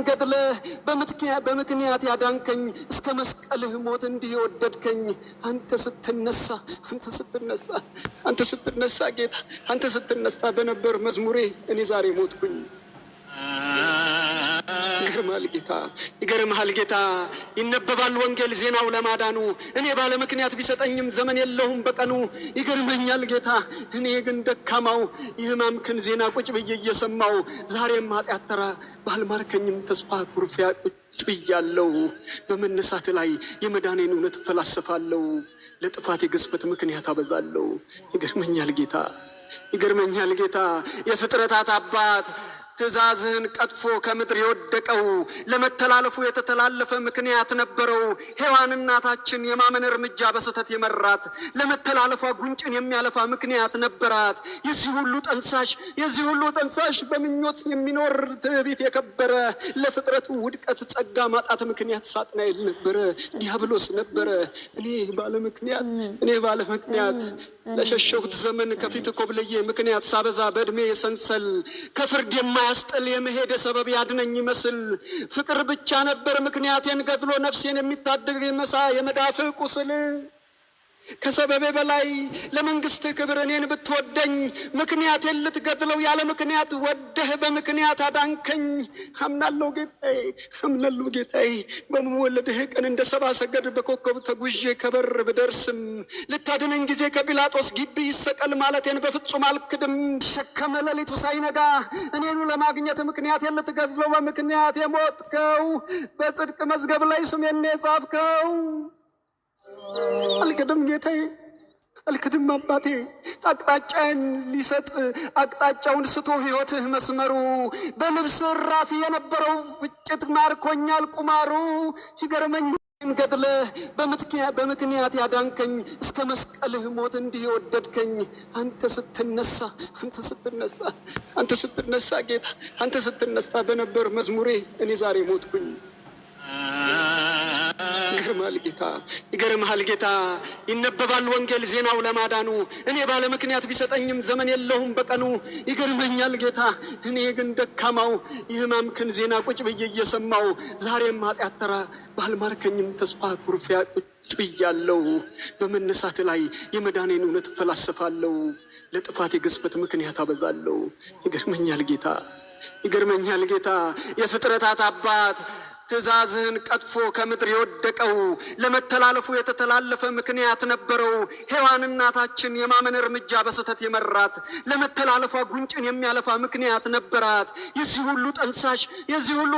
ገድለህ በምክንያት ያዳንከኝ፣ እስከ መስቀልህ ሞት እንዲህ የወደድከኝ። አንተ ስትነሳ፣ አንተ ስትነሳ፣ አንተ ስትነሳ ጌታ፣ አንተ ስትነሳ በነበር መዝሙሬ እኔ ዛሬ ሞትኩኝ። ይገርምሃል ጌታ፣ ይገርምሃል ጌታ፣ ይነበባል ወንጌል ዜናው ለማዳኑ። እኔ ባለ ምክንያት ቢሰጠኝም ዘመን የለሁም በቀኑ። ይገርመኛል ጌታ፣ እኔ ግን ደካማው የሕማምክን ዜና ቁጭ ብዬ እየሰማው ዛሬም ኃጢአት ተራ ባልማርከኝም ተስፋ ኩርፊያ ቁጭ ብያለሁ። በመነሳት ላይ የመዳኔን እውነት እፈላሰፋለሁ። ለጥፋት የግዝፈት ምክንያት አበዛለሁ። ይገርመኛል ጌታ፣ ይገርመኛል ጌታ፣ የፍጥረታት አባት ትእዛዝህን ቀጥፎ ከምድር የወደቀው ለመተላለፉ የተተላለፈ ምክንያት ነበረው። ሔዋን እናታችን የማመን እርምጃ በስህተት የመራት ለመተላለፏ ጉንጭን የሚያለፋ ምክንያት ነበራት። የዚህ ሁሉ ጠንሳሽ፣ የዚህ ሁሉ ጠንሳሽ በምኞት የሚኖር ትዕቢት የከበረ ለፍጥረቱ ውድቀት ጸጋ ማጣት ምክንያት ሳጥናኤል ነበረ፣ ዲያብሎስ ነበረ። እኔ ባለ ምክንያት፣ እኔ ባለ ምክንያት ለሸሸሁት ዘመን ከፊት ኮብልዬ ምክንያት ሳበዛ በዕድሜ ሰንሰል ከፍርድ የማያስጥል የመሄድ ሰበብ ያድነኝ ይመስል ፍቅር ብቻ ነበር ምክንያቴን ገድሎ ነፍሴን የሚታደግ የመሳ የመዳፍ ቁስል። ከሰበቤ በላይ ለመንግስትህ ክብር እኔን ብትወደኝ ምክንያቴን ልትገድለው ያለ ምክንያት ወደህ በምክንያት አዳንከኝ። አምናለሁ ጌታዬ፣ አምናለሁ ጌታዬ። በመወለድህ ቀን እንደ ሰባ ሰገድ በኮከብ ተጉዤ ከበር ብደርስም ልታድነኝ ጊዜ ከጲላጦስ ግቢ ይሰቀል ማለቴን በፍጹም አልክድም። ሸከመ ሌሊቱ ሳይነጋ እኔኑ ለማግኘት ምክንያቴን ልትገድለው በምክንያት የሞትከው በጽድቅ መዝገብ ላይ ስሜን የጻፍከው። አልክድም ጌታዬ፣ አልክድም አባቴ። አቅጣጫን ሊሰጥ አቅጣጫውን ስቶ ሕይወትህ መስመሩ በልብስ እራፊ የነበረው ፍጭት ማርኮኛል ቁማሩ። ይገርመኝ ገድለህ በምክንያት ያዳንከኝ፣ እስከ መስቀልህ ሞት እንዲህ የወደድከኝ። አንተ ስትነሳ፣ አንተ ስትነሳ፣ አንተ ስትነሳ ጌታ፣ አንተ ስትነሳ በነበር መዝሙሬ እኔ ዛሬ ሞትኩኝ። ይገርምሃል ጌታ፣ ይገርምሃል ጌታ፣ ይነበባል ወንጌል ዜናው ለማዳኑ። እኔ ባለ ምክንያት ቢሰጠኝም ዘመን የለሁም በቀኑ። ይገርመኛል ጌታ፣ እኔ ግን ደካማው የሕማምክን ዜና ቁጭ ብዬ እየሰማው ዛሬም ኃጢአት ተራ ባልማርከኝም ተስፋ ኩርፊያ ቁጭ ብያለሁ። በመነሳት ላይ የመዳኔን እውነት እፈላሰፋለሁ። ለጥፋት የግዝፈት ምክንያት አበዛለሁ። ይገርመኛል ጌታ፣ ይገርመኛል ጌታ፣ የፍጥረታት አባት ትእዛዝህን ቀጥፎ ከምድር የወደቀው ለመተላለፉ የተተላለፈ ምክንያት ነበረው። ሔዋን እናታችን የማመን እርምጃ በስህተት የመራት ለመተላለፏ ጉንጭን የሚያለፋ ምክንያት ነበራት። የዚህ ሁሉ ጠንሳሽ፣ የዚህ ሁሉ